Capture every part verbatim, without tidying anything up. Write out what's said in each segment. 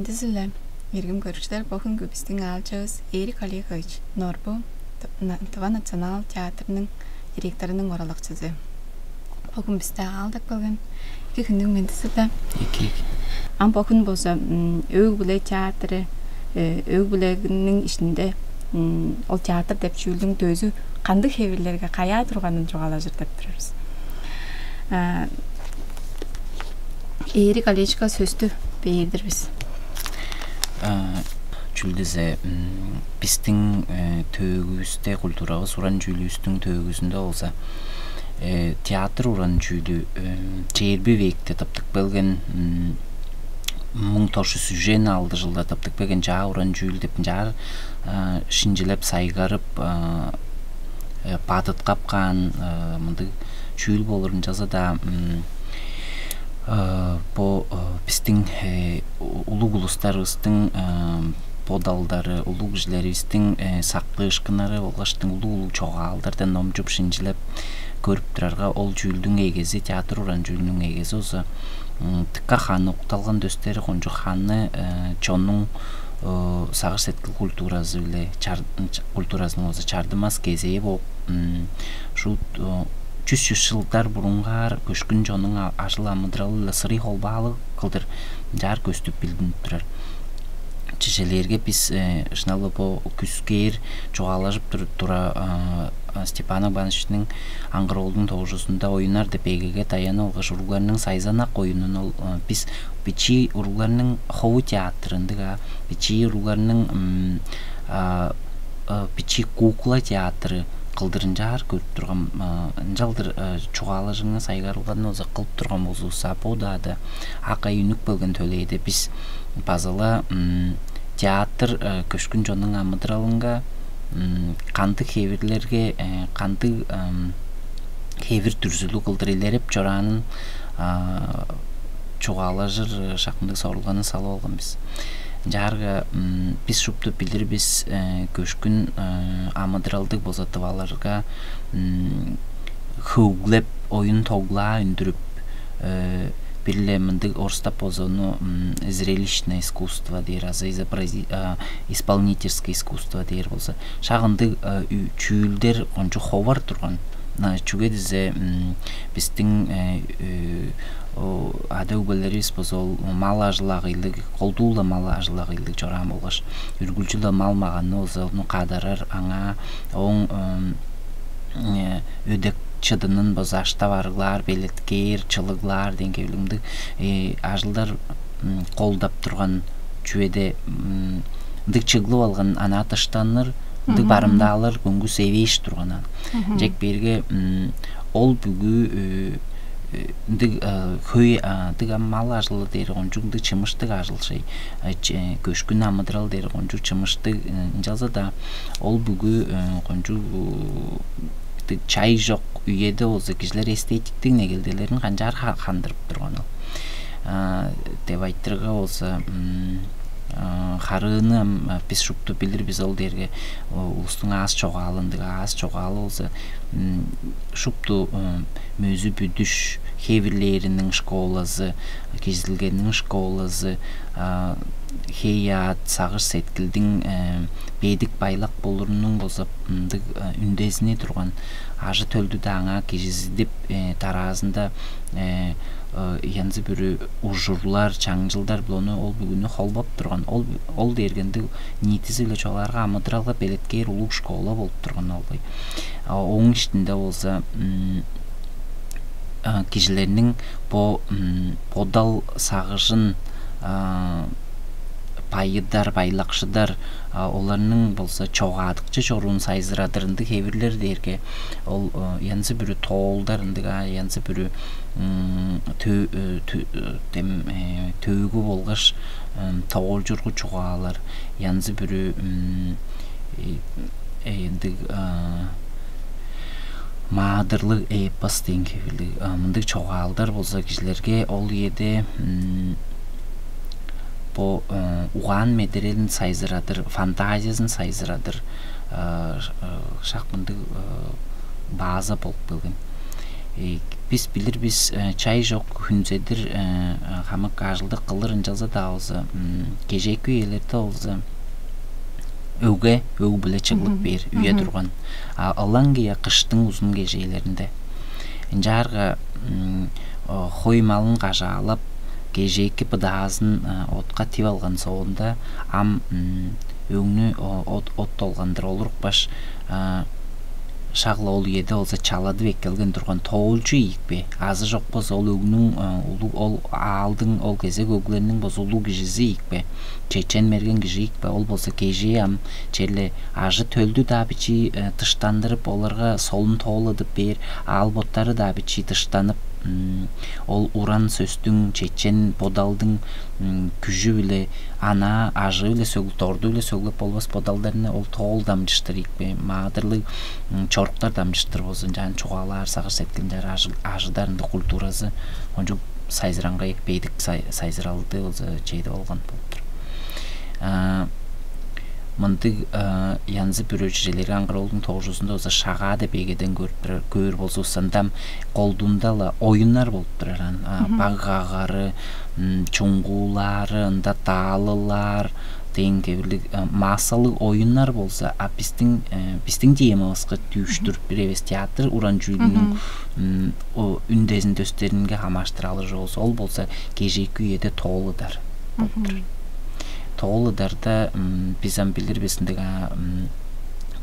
Силер, эргим көрүкчүлер, бо хүнгү бистиң аалчывыс Эрик Олегович Норбу, Т-, на-, Тыва национал театрының директорунуң оралакчызы. Бо хүн бисте аалдап келген. Эки хүннүң мендизи-даа. Эки, эки. Ам бо хүн болза, м, өг-бүле театры, э, өг-бүлениң иштинде, м, ол театр деп чүүлдүң дөзү кандыг хевирлерге каяа турганын чугаалажыр деп турар бис. А, Эрик Олеговичиге сөстү бээр-дир бис. А, чүл дизе, м, бистиң, э, төөгүвүсте, культуравыс уран чүүлүвүстүң төөгүзүнде болза, э, театр уран чүүлү, э, чээрби векте тыптып келген, м, муң тос чүс үжен алды чылда тыптып келген чаа уран чүүл деп ынчаар, э, шинчилеп, сайгарып, э, э, бадыткап каан, э, мындыг чүүл болурун чаза-даа, м, э, бо, э, бистиң, э, у-, улуг улустарывыстың, э, бодалдары, улуг кижилеривистиң, э, сактыышкыннары болгаштың улуг-улуг чогаалдардан номчуп, шинчилеп көрүп турарга, ол чүүлдүң эгези, театр уран чүүлүнүң эгези болза, м, дыка ханы укталган дөстери кончуг ханы, э, чоннуң, э, сагыш-сеткил культуразы-биле чар-, культуразының болза чардымас кезээ бооп, м, шуут, э, чүс-чүс чылдар бурунгаар көшкүн чоннуң а-, ажыл-амыдыралы-биле сырый холбаалыг кылдыр ынчаар көстүп билдинип турар. Чижээлээрге, бис, э, шынап-ла бо күскээр чугаалажып тур-, тура, а, а, Степан Агбаановичиниң «Аңгыр-оолдуң тоожузунда оюннар» деп эгеге даянып алгаш, уругларның сайзанак оюнун ол, э, бис бичии уругларның хову театры ындыг, а, бичии уругларның, м, а, э, бичии кукла театры кылдыр ынчаар көрүп турган, э, ынчалдыр, э, чугаалажыңы сайгарылганы болза кылып турган болзувусса, бо-даа-да ак ай үнүп келген төлээде бис база-ла, м, театр, э, көшкүн чоннуң амыдыралынга, м, кандыг хевирлерге, э, кандыг, ам, хевир-дүрзүлүг кылдыр илереп чораанын, а, чугаалажыр, э, шак мындыг сорулганы салып алган бис. Ынчаарга, м, бис шупту билир бис, э, көшкүн, э, амыдыралдыг болза тываларга, м, хөглеп, оюн-тоглаа үндүрүп, э, бир-ле мындыг орустап болза ону, м, зрелищное искусство дээр азы изобрази-, а, исполнительское искусство дээр болза, шак ындыг, э, ү-, чүүлдер кончуг ховар турган. А, чүге дизе, м, бистиң, э, э, о, ада-өгбелеривис болза ол мал ажыл-агыйлыг, колдуу-ла мал ажыл-агыйлыг чораан болгаш, үргүлчү-ле мал-маганны болза ону кадарар, аңаа ооң, м, э, өдек-чыдынын болза аштап-арыглаар, белеткээр, чылыглаар дээн хевирлиг мындыг, э, ажылдар, м, колдап турган чүведе, м, ындыг чыглып алган, анаа дыштаныр ындыг барымдаалар көңгүс эвээш турган аан. Ынчек бээрге, м, ол бүгү, э, э, ындыг, э, хөй, а, ындыг ам мал ажылы дээр кончуг ындыг чымыштыг ажыл шей. Э, ч-, э, көшкүн амыдырал дээр кончуг чымыштыг, э, ынчалза-даа ол бүгү, э, кончуг, э, ындыг чай чок үеде болза, кижилер эстетиктиг негелделерин канчаар ха-, хандырып турган ол. А, деп айтырга болза, м, а, харыыны ам, а, бис шупту билир бис ол дээрге, о, улустуң аас чогаалы ындыг, аас чогаалы болза, м, шупту, м, мөзү-бүдүш хевирлээриниң школазы, кижизидилгениң школазы, а, хей-аът, сагыш-сеткилдиң, э, бедик байлак болурунуң болза ындыг, э, үндезини турган, ажы-төлдү-даа аңаа кижизидип, э, дараазында, э, э, янзы-бүрү ужурлар, чаңчылдар-биле ону ол бүгүнү холбап турган. Ол, ол дээрге ындыг ниитизи-биле чугаалаарга амыдыралга белеткээр улуг школа болуп турган ол-дуй. А, ооң иштинде болза, м, а, кижилерниң бо, м, бодал-сагыжын, а, байыдар, байлакшыдар, а, оларның болза чогаадыкчы чоруун сайзырадыр ындыг хевирлер дээрге ол, э, янзы-бүрү тоолдар ындыг, а, янзы-бүрү, м, тө-, э, тө-, э, дем, э, төөгү болгаш, м, тоолчургу чугаалар, янзы-бүрү, м, э, э, ындыг, а, маадырлыг эпос дээн хевирлиг, а, мындыг чогаалдар болза кижилерге ол үеде, м, бо, э, угаан-медерелин сайзырадыр, фантазиязын сайзырадыр, э, ш-, э, шак мындыг, э, база болуп келген. Э, Бис билир бис, э, чай чок хүнзедир, э, хамык ажылды кылыр, ынчалза-даа болза, кежээки үелерде болза, өге өг-бүле чыглып бээр үе турган. А ылаңгыя кыштың узун кежээлеринде. Ынчаарга хой малын кажаалап, кежээки быдаазын отка тип алган соонда, ам өңнү от, от долгандыр олурупкаш, шак-ла ол үеде болза чаладып эккелген турган тоолчу ийик бе? Азы чок болза ол өгнүң, улуг, ол аалдың, ол кезек өглерниң болза улуг кижизи ийик бе? Чечен-мерген кижи ийик бе? Ол болза кежээ ам черле ажы-төлдү-даа бичии дыштандырып, оларга солун тоол ыдып бээр, аал-боттары-даа бичии дыштанып, ол уран сөстүң, чечен бодалдың күжү-биле, анаа ажыы-биле сөглүп, дорду-биле сөглеп болбас бодалдарны ол тоол дамчыштыр ийик бе? Маадырлыг чоруктар дамчыштыр болза, ынчаан чугаалаар, сагыш-сеткилин чаар ажыдар ындыг культуразы кончуг сайзыраңгай, бедик, сайзыралды болза чедип алган болуп тур. Мындыг янзы-бүрү чүвелерге Аңгыр-оолдуң тоожузунда болза шагаа деп эгеден көрүп турар, көөр болзувусса, ында ам колдуунда-ла оюннар болуп турар аан. Баг кагары, чуңгуулаары, ында даалылар дээн хевирлиг массалыг оюннар болза, а бистиң, бистиң темавыска дүүштүр бир эвес театр уран чүүлүнүң үндезин дөстеринге хамаарыштыр алыр болза, ол болза кежээки үеде тоол ыдар болуп турар. Тоол ыдарда бис ам билир бис ындыг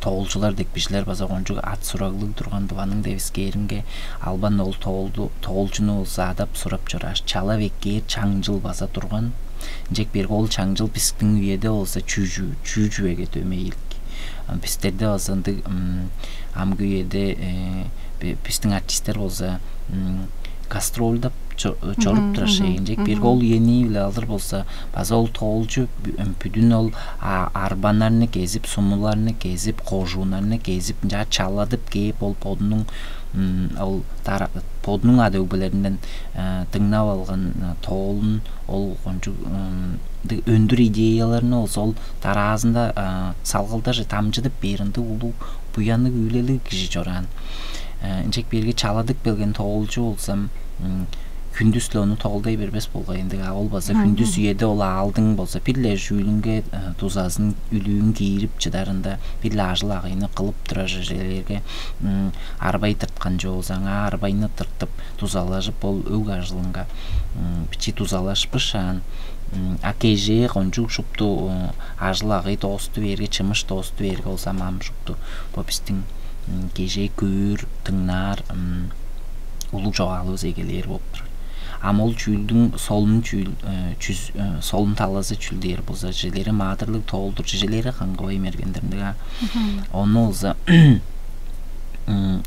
тоолчулар дег кижилер база кончуг ат-сураглыг турган. Тываның девискээринге албан ол тоолду, тоолчуну болза адап-сурап чорааш, чалап эккээр чаңчыл база турган. Ынчек берге ол чаңчыл бистиң үеде болза чүү, чүү чүвеге дөмей ийик. Бистерде болза ындыг амгы үеде бистиң артисттер болза гастрольдап чоруп турар шей. Ынчек берге ол үении-биле алыр болза, база ол тоолчу бүдүн ол арбаннарны кезип, сумуларны кезип, кожууннарны кезип, ынчаар чаладып кээп, ол бодунуң, ол бодунуң ада-өгбелеринден дыңнап алган тоолун, ол кончуг ындыг өндүр идеяларны болза ол дараазында салгалдаже дамчыдып бээр ындыг улуг буянныг үүлелиг кижи чораан. Ынчек берге чаладып келген тоолчу болза, хүндүс-ле ону тоолдай бербес болгай ындыг. А ол база хүндүс үеде ол аалдың болза бир-ле чүүлүнге дузазын, үлүүн киирип чыдарында, бир-ле ажыл-агыйны кылып турар чүвелерге арбай тырткан чүве болза, аңаа арбайны тыртып, дузалажып, ол өг ажылынга бичии дузалашпышаан, а кежээ кончуг шупту ажыл-агый доосту бээрге, чымыш доосту бээрге болза, ам шупту бо бистиң кежээ көөр, дыңнаар улуг чогаалывыс эгелээр болуп турар. Ам ол чүүлдүң солун чүүл, чүз, солун талазы чүл дээр болза, чижелери маадырлыг тоол-дур, чижелери каңгывай мергендир ындыг аа. Ону болза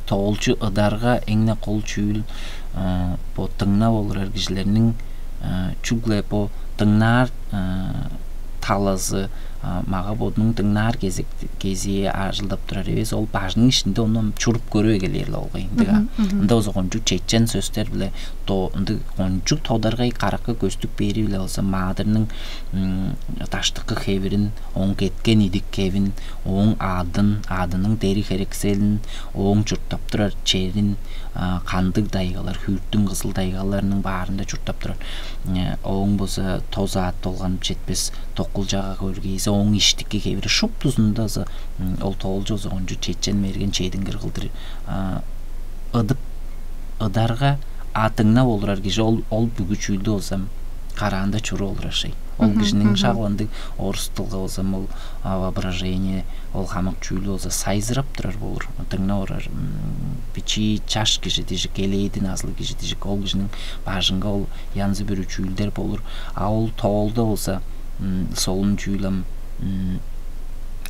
тоолчу ыдарга эң-не кол чүүл бо дыңнап олурар кижилерниң чүгле бо дыңнаар талазы, мага-бодунуң дыңнаар кезии ажылдап турар эвес, ол бажының иштинде ону чуруп көрүп эгелээр-ле болгай ындыг аа. Ында болза кончуг чечен сөстер-биле ындыг кончуг тодаргай каракка көстүп бээри-биле болза, маадырның даштыкы хевирин, ооң кеткен идик-хевин, ооң адын, адының дериг-херекселин, ооң чурттап турар черин, кандыг тайгалар, Хүрттүң, Кызыл тайгаларының баарында чурттап турар, ооң болза тос аът долганып четпес докулчага көргейзи, ооң иштики хевири, шуптузунда болза ол тоолчу болза кончуг чечен-мерген, чедингир кылдыр ыдып, ыдарга, а дыңнап олурар кижи ол, ол бүгү чүүлдү болза караанда чуруп олурар шей. Ол кижиниң шак ындыг, орус дылга болза ол воображение, ол хамык чүүлү болза сайзырап турар болур. Дыңнап олурар бичии чаш кижи дижик, элээди назылыг кижи дижик, ол кижиниң бажынга ол янзы-бүрү чүүлдер болур. А ол тоолда болза солун чүүл ам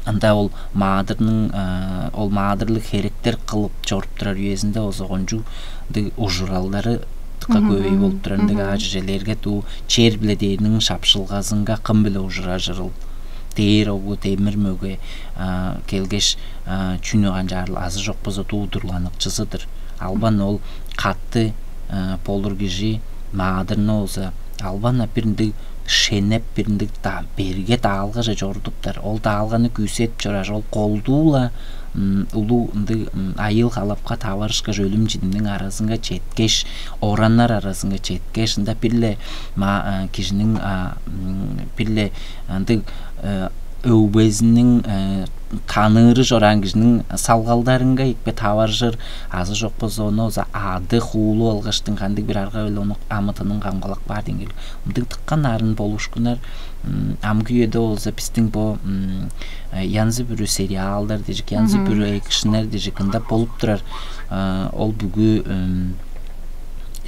ында ол маадырның, ол маадырлыг херектер кылып чоруп турар үезинде болза кончуг ындыг ужуралдары дыка көвей болуп турар. Ындыг аа чүвелерге, дуу чер-биле дээрниң шапшылгазынга кым-биле ужуражырыл? Дээр оглу демир мөге келгеш, чүнү канчаарыл, азы чок болза дуу дурланыкчызы-дыр. Албан ол катты болур кижи маадырны болза албан-на бир ындыг шенеп бир ындыг да, берге даалгаже чорудуптар. Ол даалганы күүседип чорааш, ол колдуу-ла улуг ындыг айыыл-халапка таварышкаш, өлүм-чидимниң аразынга четкеш, ораннар аразынга четкеш, ында бир-ле кижиниң бир-ле ындыг өгбезиниң таныыры чораан кижиниң салгалдарынга ийикпе таваржыр, азы чок болза ону болза ады хуулуп алгаштың кандыг-бир арга-биле ону амытынын камгалап каар деңгел. Мындыг тыккан нарын болуушкуннар амгы үеде болза бистиң бо янзы-бүрү сериалдар дижик, янзы-бүрү экшнер дижик ында болуп турар. Ол бүгү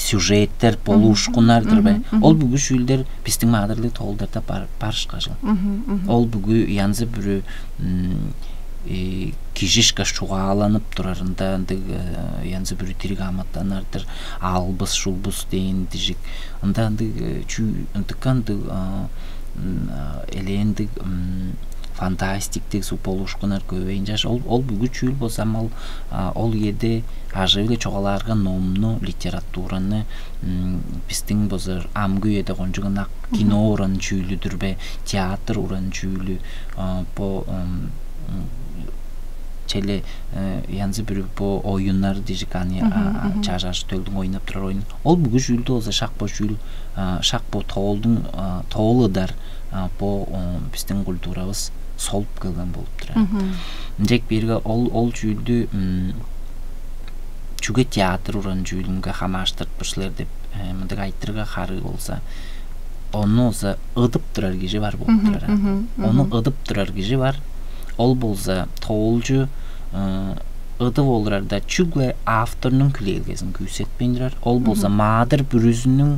сюжеттер, болуушкуннар-дыр бе? Ол бүгү чүүлдер бистиң маадырлыг тоолдарда бар, бар ышкажыл. Ол бүгү янзы-бүрү кижи ышкаш чугааланып турар, ында ындыг янзы-бүрү дириг амытаннар-дыр, албыс-шулбус дээн дижик. Ында ындыг чүү, ындыгка ындыг элээндиг фантастиктиг суп болуушкуннар көбейин чаш. Ол, ол бүгү чүүл болза, ам ол, ол үеде ажыы-биле чугаалаарга номну, литератураны, бистиң болза амгы үеде кончуг ынак кино уран чүүлү-дүр бе, театр уран чүүлү, бо черле янзы-бүрү бо оюннар дижик, аны чажаш төлдүң ойнап турар оюн. Ол бүгү чүүлдү болза шак бо чүүл, шак бо тоолдуң, тоол ыдар бо бистиң культуравыс солуп келген болуп турар. Ынчек бирге ол, ол чүүлдү чүге театр уран чүүлүнге хамааштырып тур силер деп мындыг айтырга харыы болза, ону болза ыдып турар кижи бар болуп турар. Ону ыдып турар кижи бар. Ол болза тоолчу ыдып олурарда чүгле авторнуң хүлээлгезин күүсетпейн турар. Ол болза маадыр бүрүзүнүң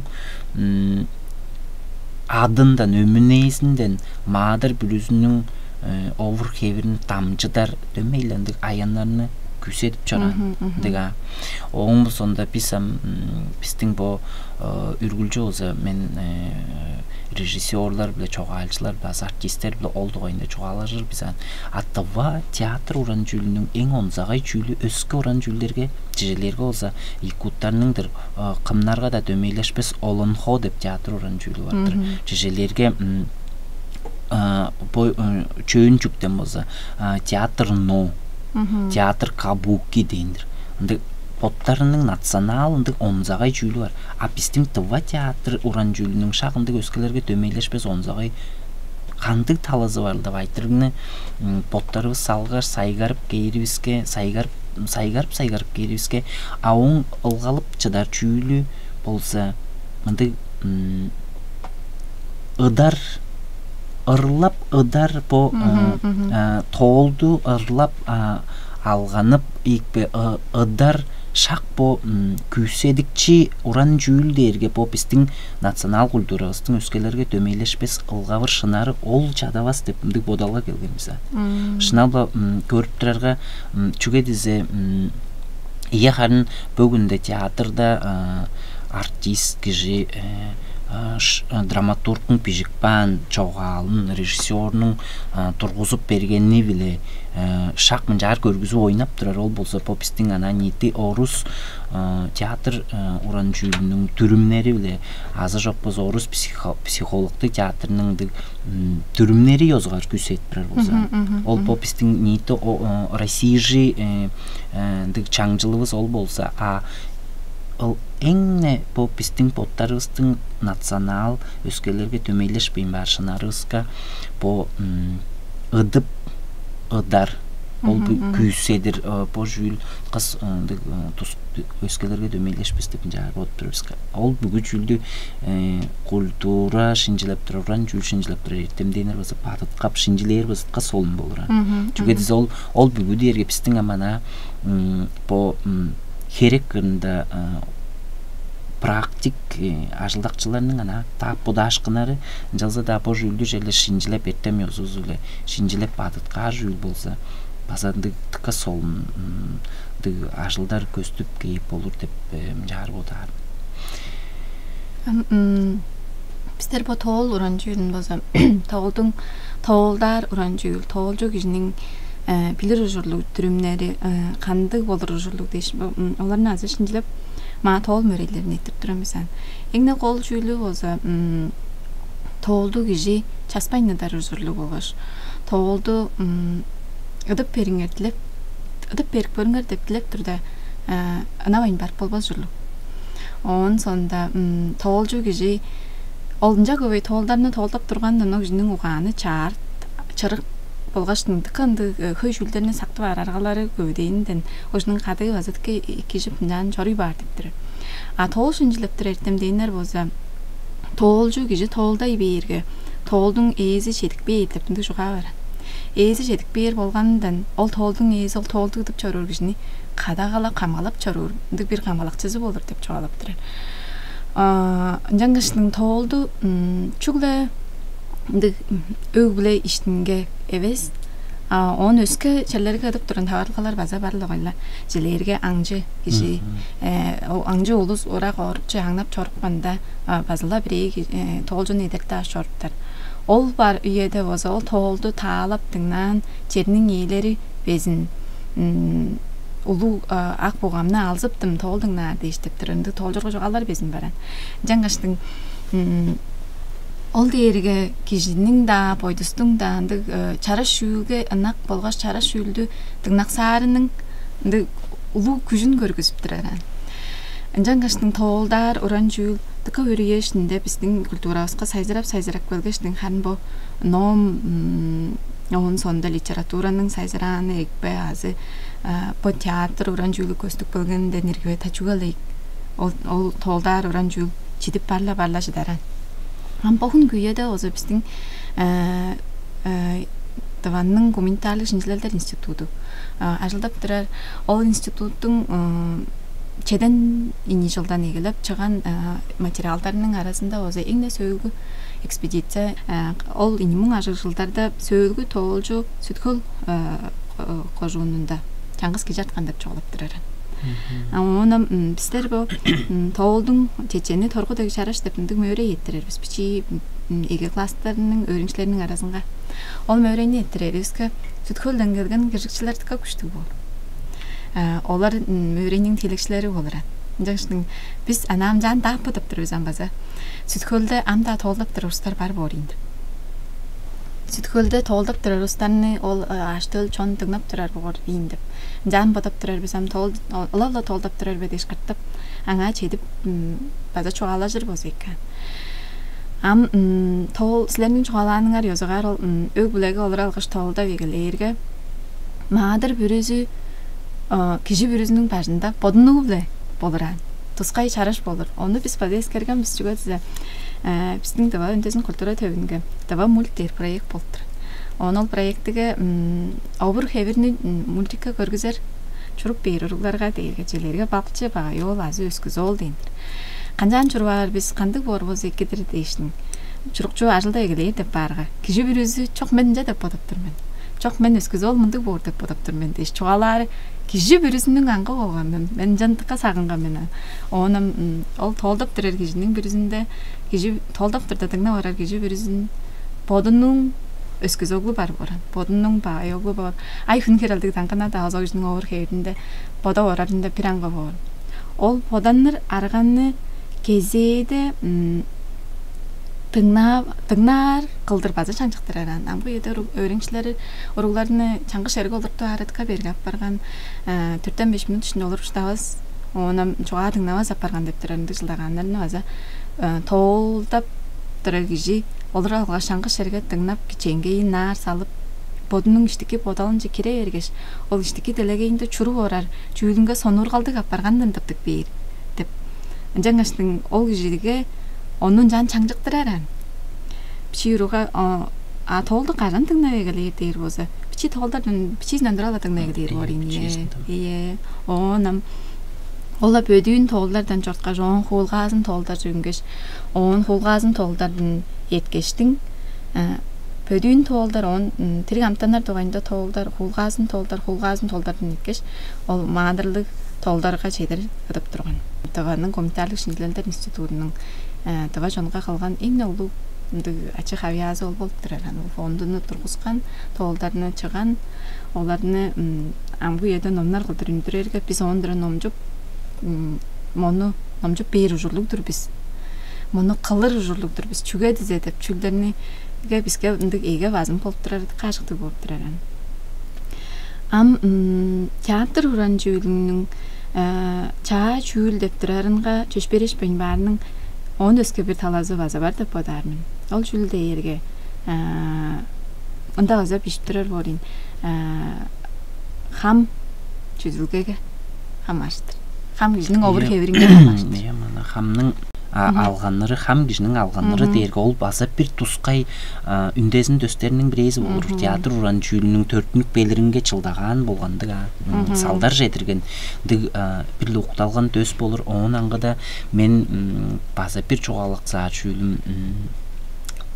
адындан, өмүнээзинден маадыр бүрүзүнүң овур-хевирин дамчыдар дөмейлендиг аяннарны күүседип чораан. Ындыг аа. Ооң бо соонда бис ам бистиң бо үргүлчү болза мен режиссерлар биле, чогаалчылар биле, азы артисттер биле ол дугайында чугаалажыр бис аан. А тыва театр уран чүүлүнүң эң онзагай чүүлү өске уран чүүлдерге, чижээлээрге болза якуттарның-дыр, кымнарга-даа дөмейлешпес Олонхо деп театр уран чүүлү бар-дыр. Чижээлээрге бо чөөн чүктен болза театр Но, театр Кабуки дээн-дир. Ындыг боттарының национал ындыг онзагай чүүлү бар. А бистиң тыва театр уран чүүлүнүң шак ындыг өскелерге дөмейлешпес онзагай кандыг талазы бар деп айтырыгны боттарывыс салгаш сайгарып кээривиске, сайгарып, сайгарып, сайгарып кээривиске, а ооң ылгалып чыдар чүүлү болза мындыг ыдар, ырлап ыдар бо тоолду ырлап алганып ийикпе ыдар шак бо күүседикчи уран чүүл дээрге бо бистиң национал культуравыстың өскелерге дөмейлешпес ылгавыр шынары ол чадавас деп мындыг бодалга келген бис. Шынап-ла көрүп турарга, чүге дизе, ийе, харын бөгүнде театрда артист кижи драматургтуң бижип каан чогаалын режиссернуң тургузуп бергени-биле шак мынчаар көргүзүп ойнап турар. Ол болза бо бистиң ана ниити орус театр уран чүүлүнүң дүрүмнери-биле, азы чок болза орус психологтуг театрның ындыг дүрүмнери ёзугаар күүседип турар болза, ол бо бистиң ниити Россияжы ындыг чаңчылывыс ол болза, а ол эң-не бо бистиң боттарывыстың национал өскелерге дөмейлешпейн баар шынарывыска бо ыдып ыдар ол күүседир бо чүүл кыс ындыг тус өскелерге дөмейлешпес деп ынчаар бодуп тур бис. Ол бүгү чүүлдү культура шинчилеп тур, уран чүүл шинчилеп тур, эртемденир база бадыткап шинчилээр базытка солун болур. Чүге дизе ол, ол бүгү дээрге бистиң амана бо херек кырында практик ажылдакчыларның ана таап будаашкыннары ынчалза-даа бо чүүлдү черле шинчилеп эртем ёзузу-биле шинчилеп бадыткаар чүүл болза база ындыг тыка солун ындыг ажылдар көстүп кээп болур деп ынчаар бодаар. Бистер бо тоол уран чүүлүн база тоолдуң тоолдаар уран чүүл, тоолчу кижиниң билир ужурлуг дүрүмнери кандыг болур ужурлуг дээш, оларны азы шинчилеп маа тоол мөрейлерин эрттирип турар бис аан. Эң-не кол чүүлү болза тоолду кижи часпайн ыдар ужурлуг болгаш, тоолду ыдып бериңер дилеп, ыдып берип көрүңер деп дилеп турда, ынавайн барып болбас ужурлуг. Оон соонда тоолчу кижи ол ынча көбей тоолдарны тоолдап тургандан ол кижиниң угааны чаар, чырык болгаш ындыка ындыг хөй чүүлдерни сактып аар аргалары көвүдээнинден ол кижиниң кадыы база дыка экижип ынчаан чоруй баар деп турар. А тоол шинчилеп тур эртемденнер болза, тоолчу кижи тоолдай бээрге, тоолдуң ээзи чедип бээр деп ындыг чугаа бар. Ээзи чедип бээр болганындан ол тоолдуң ээзи ол тоолду ыдып чоруур кижини кадагалап, камгалап чоруур ындыг бир камгалакчызы болур деп чугаалап турар. Ынчангаш тоолду чүгле ындыг өг-бүле иштинге эвес, оон өске черлерге ыдып турган таварылгалар база бар-ла койла. Чижээлээрге аңчы кижи, ол аңчы улус урак орукче аңнап чорупканда, база-ла бирээ тоолчуну эдертип аш чоруптар. Ол бар үеде болза ол тоолду таалап дыңнаан черниң ээлери безин улуг ак бугамны алзыптым, тоол дыңнаар дээш деп тур. Ындыг тоолчургу чугаалар безин баран. Ынчангаштың ол дээрге кижиниң-даа, бойдустуң-даа ындыг чараш чүүлге ынак болгаш чараш чүүлдү дыңнаксаарының ындыг улуг күжүн көргүзүп турар аан. Ынчангаштың тоолдаар уран чүүл дыка өрү иешинде биздиң культуравыска сайзырап-сайзырап келгештиң, харын бо ном, оон соонда литератураның сайзырааны эгбе азы бо театр уран чүүлү көстүп келгенинден иргиве тачугал ийик. Ол, ол тоолдаар уран чүүл чидип барла-барла чыдаран. Ам бо хүн күйеде оза биздиң Тываның гуманитарлык шинчилелдер институду ажылдап турар. Ол институттуң чеден ийи чылдан эгелеп чыган материалдарының аразында оза эң-не сөөлгү экспедиция, ол ийи муң ажыг чылдарда сөөлгү тоолчу Сүт-Хөл кожуунунда чаңгыс кижи арткан деп чугаалап турар. Оон бистер бо тоолдуң чечени торгу дег чараш деп ындыг мөөрей эрттирер бис бичии эге класстарының өөреникчилериниң аразынга. Ол мөөрейни эрттирер биске Сүт-Хөлден келген киржикчилер дыка күштүг боор. Олар мөөрейниң тиилекчилери болур. Ынчангаш бис анаамчаан даап бодап тур бис ам база. Сүт-Хөлде ам-даа тоолдап тур улустар бар боор ийин деп. Сүт-Хөлде тоолдап турар улустарны ол аштыл чон дыңнап турар боор ийин деп. Ынчаан бодап турар бис ам тоол ылап-ла тоолдап турар бе дээш кыртып, аңаа чедип база чугаалажыр болза экен. Ам тоол силерниң чугаалааныңар ёзугаар ол өг-бүлеге олура алгаш тоолдап эгелээрге, маадыр бүрүзү кижи бүрүзүнүң бажында бодунуу-биле болураан. Тускай чараш болур. Ону бис база эскерген бис, чүге дизе биздиң Тыва үндезин культура төвүнге Тыва мульт дээр проект болуп турат. Оон ол проектиге овур-хевирни мультикке көргүзер, чуруп бээр уругларга дээрге, челерге балыкчы багай-оол азы өскүс-оол дээн-дир. Канчаан чуруп аар бис, кандыг боор болза экидир дээшниң. Чурукчу ажылда эгелээр деп баарга, кижи бүрүзү чок мен ынча деп бодуп тур мен. Чок мен өскүс-оол мындыг боор деп бодуп тур мен дээш чугаалаары кижи бүрүзүнүң аңгы болган мен. Мен ынчан дыка сагынган мен. Оон ол тоолдап турар кижиниң бүрүзүнде кижи тоолдап турда дыңнап орар кижи бүрүзүн бодунуң өскүс оглу бар боор. Бодунуң багай оглу боор. Ай хүн херелдиг даңгына-даа озок кижиниң овур-хевиринде бодап орарында бир аңгы боор. Ол боданныр арганны кезээде дыңнаар кылдыр база чаңчыктырар аан. Амгы үеде өөреникчилери уругларны чаңгыс черге олуртуп аарытка берге апарган, төрттен беш мүнөт ишинде олуруп шыдавас, оон ам чугаа дыңнавас апарган деп турар ындыг чылдагааннарны база тоолдап турар кижи олура алгаш чаңгыс черге дыңнап, кичээнгейин наар салып, бодунуң иштики бодалынче кире бергеш, ол иштики делегейинде чуруп орар чүүлүнге сонуургалдыг апаргандан тыптып бээр деп. Ынчангаштың ол кижиге ону ынчаан чаңчыктырар аан. Бичии уруга а тоолду кажан дыңнап эгелээр дээр болза, бичии тоолдардан бичиизинден тура-ла дыңнап эгелээр боор ийин. Ийе. Оон ам ол-ла бөдүүн тоолдардан чорткаш, оон хуулгаазын тоолдар чүрүнгеш, оон хуулгаазын тоолдардан эрткештиң, бөдүүн тоолдар, оон дириг амтаннар дугайында тоолдар, хуулгаазын тоолдар, хуулгаазын тоолдардан эрткеш, ол маадырлыг тоолдарга чедир ыдып турган. Тываның гуманитарлык шинчилелдер институтунуң тыва чонга кылган эң-не улуг ындыг ачы-хавыяазы ол болуп турар. Аны фондуну тургускан, тоолдарны чыган, оларны амгы үеде номнар кылдыр үндүрерге, бис оон тура номчуп, мону номчуп бээр ужурлуг-дур бис. муну кылыр ужурлуг-дур бис, чүге дизе деп чүүлдерниге биске ындыг эге базым болуп турар, каажыктыг болуп турар аан. Ам театр уран чүүлүнүң чаа чүүл деп турарынга чөпшээрешпейн баарының оон өске бир талазы база бар деп бодаар мен. Ол чүүл дээрге ында база бижип турар боор ийин. Хам чүзүлгеге хамаарыштыр. Хам кижиниң овур-хевиринге хамаарыштыр. Ийе, мына хамның алганнары, хам кижиниң алганнары дээрге ол база бир тускай үндезин дөстериниң бирээзи болур. Театр уран чүүлүнүң төрүттүнүп келиринге чылдагаан болгандыг, салдар чедирген ындыг бир укталган дөс болур. Оон аңгыда мен база бир чугаалаксаар чүүлүм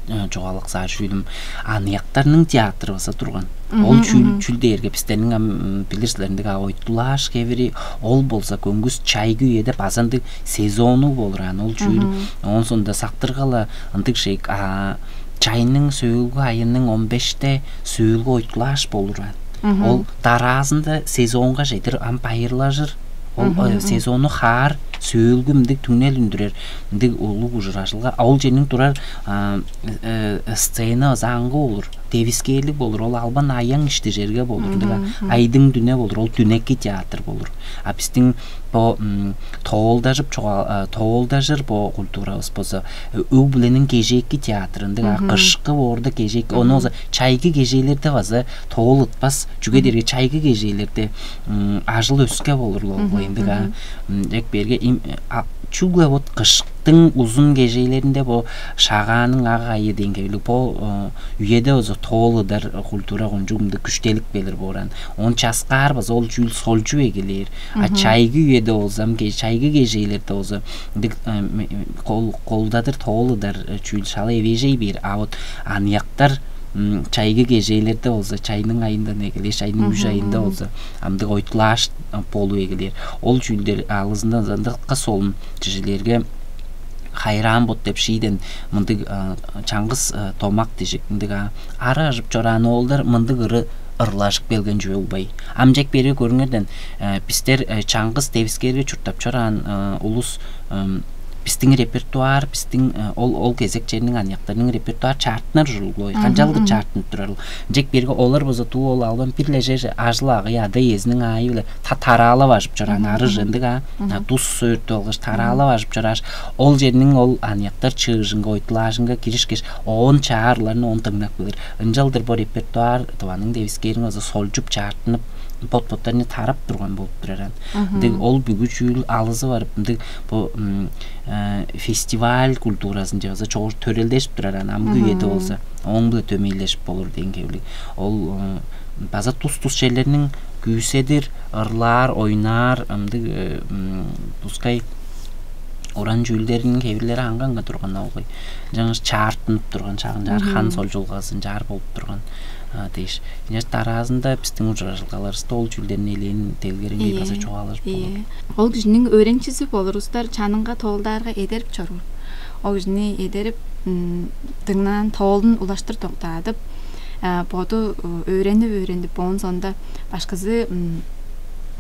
чугаалаксаар чүүлүм аныяктарның театры база турган. Ол чүүл чүүл дээрге бистерниң ам билир силер ындыг ойттулааш хевири, ол болза көңгүс чайгы үеде база ындыг сезоннуг болур аан ол чүүл. Оон соонда сактыргала ындыг шег чайның сөөлгү айының он беште сөөлгү ойттулааш болур аан. Ол дараазында сезонга чедир ам байырлажыр. Ол сезонну хаар сөөлгү мындыг түңнел үндүрер мындыг улуг ужуражылга. Ол черниң турар сцена база аңгы болур, девискээрлиг болур. Ол албан аяң ишти черге болур, ындыг айдың дүне болур, ол дүнеки театр болур. А бистиң бо тоолдажып чуга тоолдажыр бо культурабыз болза өг бүлениң кежээки театры ындыг. А кышкы боорда кежээки, ону болза чайгы кежээлерде база тоол ытпас. Чүге дээрге чайгы кежээлерде ажыл өске болур ол ындыг. А чек берге чүгле вот кыштың узун кежээлеринде бо шагааның ак айы дээн хевирлиг бо үеде болза тоол ыдар культура кончуг мындыг күштелип келир боор аан. Оон часкаар база ол чүүл солчуп эгелээр. А чайгы үеде болза, чайгы кежээлерде болза ындыг колдадыр тоол ыдар чүүл шала эвээжей бээр. А вот аныяктар чайгы кежээлерде болза, чайның айындан эгелээш, чайның үш айында болза, амдыг ойтлааш болуп эгелээр. Ол чүүлдер алызындан зандакка солун чижилерге хайраан бот деп шииден мындыг чаңгыс домак дижик мындыг ары ажып чораан оолдар мындыг ыры ырлажып келген чүве улбай. Амчек берге көрүңерден бистер чаңгыс девискээрге чурттап чораан улус бистиң репертуар, бистиң ол ол кезек черниң аныяктарының репертуар чаартынар ужурлуг. Канчалдыр чаартынып турарыл? Ынчек берге олар база туу ол албан бир-ле чер ажыл агый ада иезиниң аайы-биле тараалап ажып чораан арыжы ындыг а тус сөөртүп алгаш тараалап ажып чорааш, ол черниң ол аныяктар чыыжынга ойтулаажынга киришкеш, оон чаарларын оон дыңнап келир. Ынчалдыр бо репертуар дываның девискээрин база солчуп чаартынып бот-боттарны тарап турган болуп турар аан. Ындыг ол бүгү чүүл алызы барып ындыг бо фестиваль культуразынче база чогур төрелдешип турар аан. Амгы үеде болза ооң-биле дөмейлешип болур дээн хевирлиг. Ол база тус-тус черлерниң күүседир, ырлаар, ойнаар ындыг тускай уран чүүлдериниң хевирлери аңгы-аңгы турган ол кой. Жаңаш чаартынып турган шагын чаар хан солчулгазын чаар болуп турган дээш. Ынчаш дараазында бистиң ужуражылгаларывыста ол чүүлдерни элээн делгереңгей база чугаалажып болур. Ол кижиниң өөреникчизи болур устар чанынга тоолдаарга эдерип чоруур. Ол кижини эдерип дыңнаан тоолун улаштыр доктаадып, боду өөренип өөренип оон соонда башкызы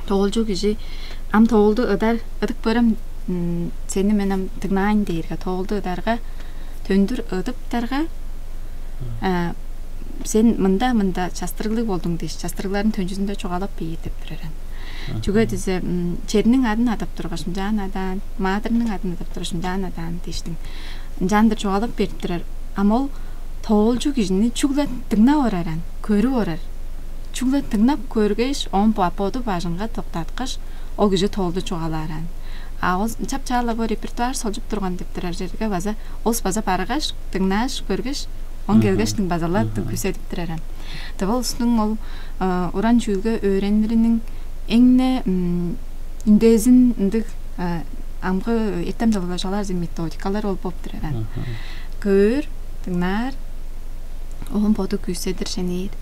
тоолчу кижи ам тоолду ыдар ыдып көрөм, сени мен ам дыңнаайн дээрге тоолду ыдарга төндүр ыдыптарга сен мында мында частырыглыг болдуң дээш частырыгларын төнчүзүндө чугаалап бээр деп турар аан. Чүге дизе черниң адын адап тургаш ынчаан адаан, маадырның адын адап тургаш ынчаан адаан дээштиң ынчаандыр чугаалап берип турар. Ам ол тоолчу кижини чүгле дыңнап орар аан, көрүп орар. Чүгле дыңнап көргеш, оон боду бажыңга доктааткаш, ол кижи тоолду чугаалаар аан. А ол чап-чаала бо репертуар солчуп турган деп турар черге база ол база баргаш, дыңнааш, көргеш, оон келгештиң базалап күүседип турар аан. Дыва улустуң ол уран чүүлге өөренириниң эң-не үндезин ындыг амгы эртем дылыгажалар методикалар ол болуп турар аан. Көөр, дыңнаар, оон боду күүседир шенээр.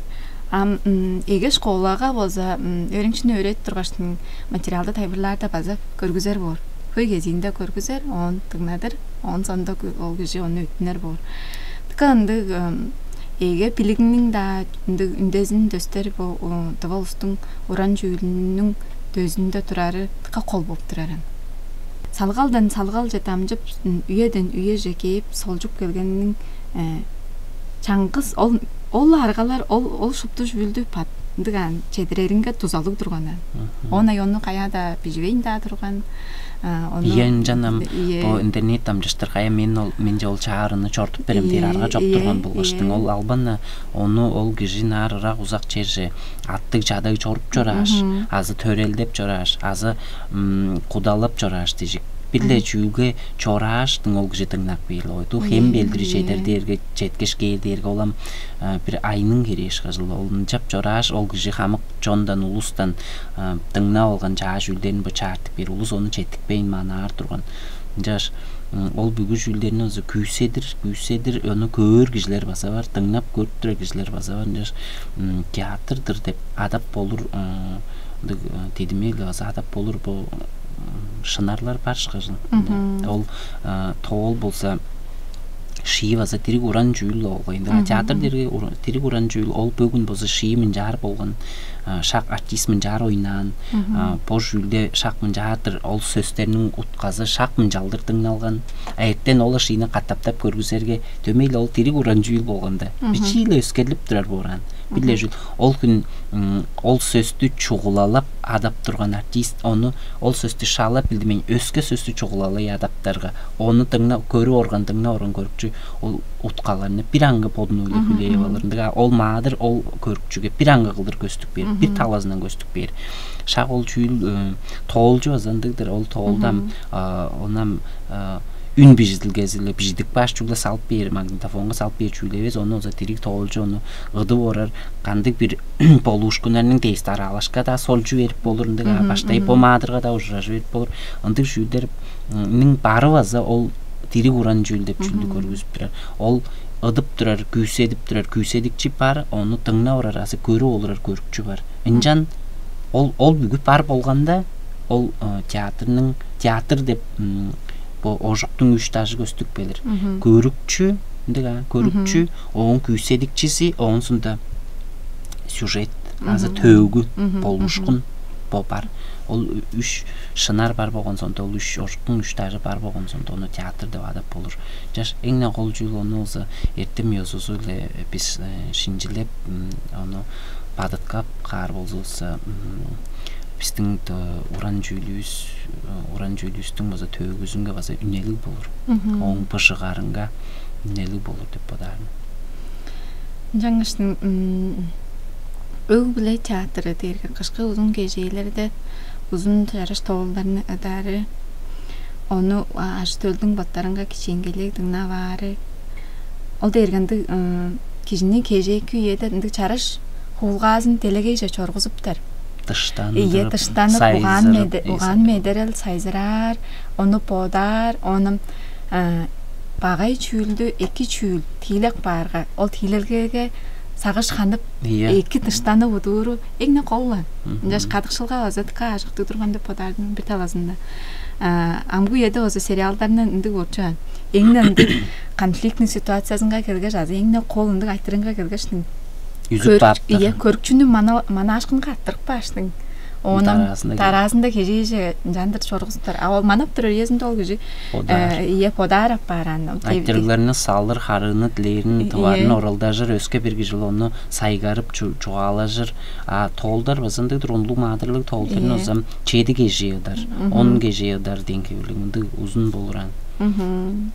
Ам эге школага болза өөреникчини өөредип тургаштың материалды тайылбырлаарда база көргүзер боор. Хөй кезиинде көргүзер, оон дыңнадыр, оон сондо ол кижи ону өттүнер боор. Дыка ындыг эге билигниң-даа ындыг үндезин дөстери бо дыва улустуң уран чүүлүнүң дөзүндө турары дыка кол болуп турар аан. салгалдан салгалче дамчып, үеден үеже кээп солчуп келгениниң чаңгыс ол ол аргалар, ол ол шупту чүүлдү бат ындыг аан чедиреринге дузалыг турган аан. Оон ай ону каяа-даа биживейн-даа турган. Ону Ийе, ынчан ам Ийе. Бо интернет дамчыштыр кая мен ол менче ол чаарыны чорудуп берем дээр арга чоп Ийе, турган болгаштың. Ийе. Ол албан ону ол кижи наар ырак узак черже аттыг чадаг чоруп чорааш, азы төрелдеп чорааш, азы кудалап чорааш дижик. Бир-ле чүүлге чорааштың ол кижи дыңнап кээр. Ойду хем белдири чедер дээрге, четкеш кээр дээрге, ол ам бир айның херээш кыжыл. Ол ынчап чорааш, ол кижи хамык чондан, улустан дыңнап алган чаа чүүлдерин бо чаартып кээр. Улус ону четтикпейн манаар турган. Ынчаш ол бүгү чүүлдерни озу күүседир, күүседир, ону көөр кижилер база бар, дыңнап көрүп турар кижилер база бар. Ынчаш театр-дыр деп адап болур, ындыг дидимел база адап болур бо шынарлар бар шыгажыл. Ол тоол болза шии база дириг уран чүүл болгай. Ында театр дириг уран чүүл, ол бөгүн болза шии мынчаар болган, шак артист мынчаар ойнаан, бо чүүлде шак мынчаадыр, ол сөстерниң утказы шак мынчалдыр дыңналган. Эртен ол шиини катаптап көргүзерге, дөмей-ле ол дириг уран чүүл болганда, бичии-ле өскерлип турар бооран. Бир-ле чүүл, ол хүн ол сөстү чугулалап адап турган артист ону ол сөстү шаалап билдимейн, өске сөстү чугулалай адаптарга, ону дыңна көрүп орган, дыңнап орган көрүкчү ол уткаларны бир аңгы бодунуп-ле хүлээп алыр. Ындыг ол маадыр ол көрүкчүге бир аңгы кылдыр көстүп бээр, бир талазындан көстүп бээр. Шак ол чүүл тоолчу база ындыгдыр. Ол тоолдам онам үн бижидилгези-ле, бижидик баш чүгле салып бээр, магнитофонга салып бээр чүүл эвес, ону оза дириг тоолчу ону ыдып орар, кандыг бир болуушкуннарның дээш дараалашка-даа солчу берип болур, ындыг баштай бо маадырга-даа ужуражы берип болур. Ындыг чүүлдерниң бары база ол дириг уран чүүл деп чүүлдү көргүзүп турар. Ол ыдып турар, күүседип турар күүседикчи бар, ону дыңнап орар азы көрүп олурар көрүкчү бар. Ынчан ол ол бүгү бар болганда, ол театрның театр деп бо ожуктуң үш дажы көстүп келир. Көрүкчү, ындыг а, көрүкчү, ооң күүседикчиси, оон сунда сюжет азы төөгү, болушкун бо бар. Ол үш шынар бар болгон сонда, ол үш ожуктуң үш дажы бар болгон сонда, ону театр деп адап болур. Чаш эң-не кол чүүл ону болза эртем ёзузу-биле бис шинчилеп, ону бадыткап каар болзувусса, бистиң уран чүүлүвүс, уран чүүлүвүстүң база төөгүзүнге база үнелиг болур. Ооң быжыгарынга үнелиг болур деп бодаар мен. Ынчангаш өг-бүле театры дээрге кышкы узун кежээлерде узун чараш тоолдарны ыдаары, ону ажы-төлдүң боттарынга кичээнгейлиг дыңнап аары. Ол дээрге ындыг кижини кежээки үеде ындыг чараш хуулгаазын делегейже чоргузуптар. Дыштандырып, Ийе, дыштанып, угаан сайзырып, меде-, угаан медерел сайзыраар, ону бодаар, ону багай чүүлдү эки чүүл тиилеп каарга, ол тиилелгеге сагыш ханып, Ийе. эки дыштанып удууру эң-не кол-ла. Мгм. Ынчаш кадыкшылга база дыка ажыктыг турган деп бодаар-дыр мен бир талазында. А, амгы үеде база сериалдарны ындыг болчу. Эң-не ындыг конфликтный ситуациязынга келгеш, азы эң-не кол ындыг айтырыынга келгештиң. Үзүп кааптар. Ийе, көрүкчүнү мана-, манаашкынга арттырып кааштың. Оон дараазында кежээже ынчандыр чоргузуптар. А ол манап турар үезинде ол кижи бодаар. Э, ийе, бодаар апаар аны. Айтырыгларны салыр, харыыны дилээрин, Ийе. тыварын оралдажыр, өске бир кижи ону сайгарып чу-, чугаалажыр. А тоолдар база ындыг-дыр, улуг маадырлыг тоолдарны Ийе. озам чеди кежээ ыдар, Мгм. он кежээ ыдар дээн хевирлиг, мындыг узун болур аан. Мгм.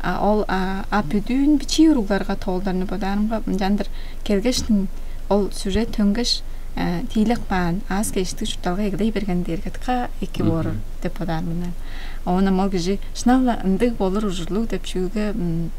А ол а, а бүдүүн бичии уругларга тоолдарны бодаарымга, ынчандыр келгештиң ол сюжет төнгеш, э, тиилеп каан, аас-кежиктиг чуртталга эгелей берген дээрге дыка эки Мгм. боор деп бодаар мен. Оон ам ол кижи шынап-ла ындыг болур ужурлуг деп чүүлге, м,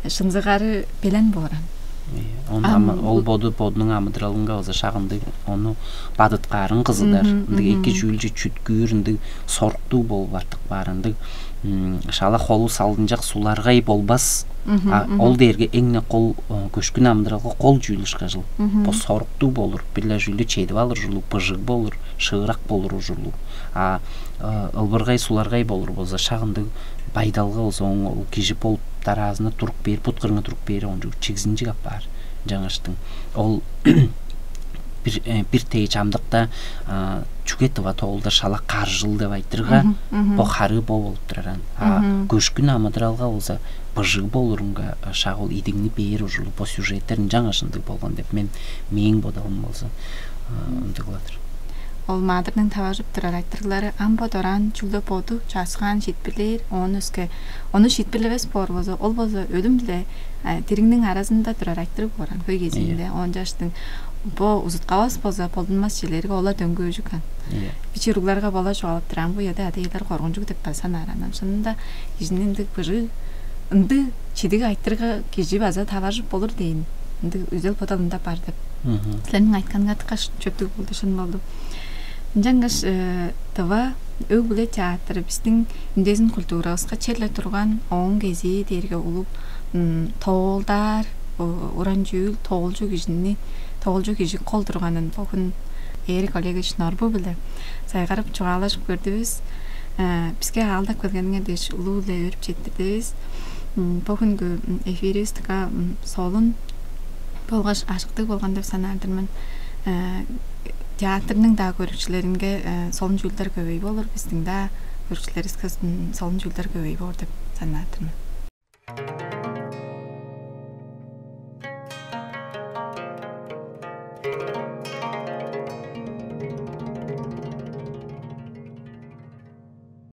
шынзыгары белен боор аан. Ийе, ону Ам ама-, ол бу боду, бодунуң амыдыралынга база шак ындыг, ону бадыткаарын кызыдар, Мгм, ындыг эки мгм. чүүлче чүткүүр, ындыг соруктуг болуп артып каар, ындыг, м, шала холу салдынчак суларгай болбас. Мгм, А, мгм. ол дээрге эң-не кол, о, көшкүн амыдыралга кол чүүл ышкажыл. Мгм. Бо соруктуг болур, бир-ле чүүлдү чедип алыр ужурлуг, быжыг болур, шыырак болур ужурлуг. А, э, ылбыргай, суларгай болур болза, шак ындыг байдалга болза, оң ол кижи болуп дараазында туруп бээр, бут кырынга туруп бээр, оон чугур чигзинчиг апаар. Ынчангаштың ол бир бир тээ чамдыкта чүге тыва тоолдар шала каржыл деп айтырга, бо харыы бо болуп турар ан. А көшкүн амыдыралга болза быжыг болурунга шак ол идигни бээр ужурлуг бо сюжеттер ынчангаш ындыг болган деп мен, мээң бодалым болза, ындыгладыр. Ол маадырның таважып турар айтырыглары ам бо дораан чүгле боду чааскаан шиитпирлээр, оон өске ону шиитпирлевес боор болза, ол болза өлүм биле дириңниң аразында турар айтырыг боор ан хөй кезиинде. Оон чаштың бо узуткавас болза болдунмас чилерге ола дөңгөөжүк ан. Бичи уругларга бола чугаалап турам, бу йода адыйлар коргунчуг деп база санааранам. Шынында кижини ындыг быжыы, ындыг чидиг айтырга кижи база таваржып болур дейн. Ындыг үзел бодалында бар деп. Силерниң айтканыңар тыккаш чөптүг болду, шын болду. Ынчангаш тыва өг-бүле театры бистиң үндезин культуравыска черле турган, ооң кезии дээрге улуг тоолдаар уран чүүл, тоолчу кижини, тоолчу кижи кол турганын бо хүн Эрик Олегович Норбу-биле сайгарып чугаалажып көрдүвүс. Биске аалдап келгениңер дээш улуу-биле өөрүп четтирдивис. Бо хүнгү эфиривис дыка солун болгаш ажыктыг болган деп санаар-дыр мен. Театрның-даа көрүкчүлеринге солун чүүлдер көбөй болур, бистиң-даа көрүкчүлеривиске солун чүүлдер көбөй боор деп санаар-дыр мен.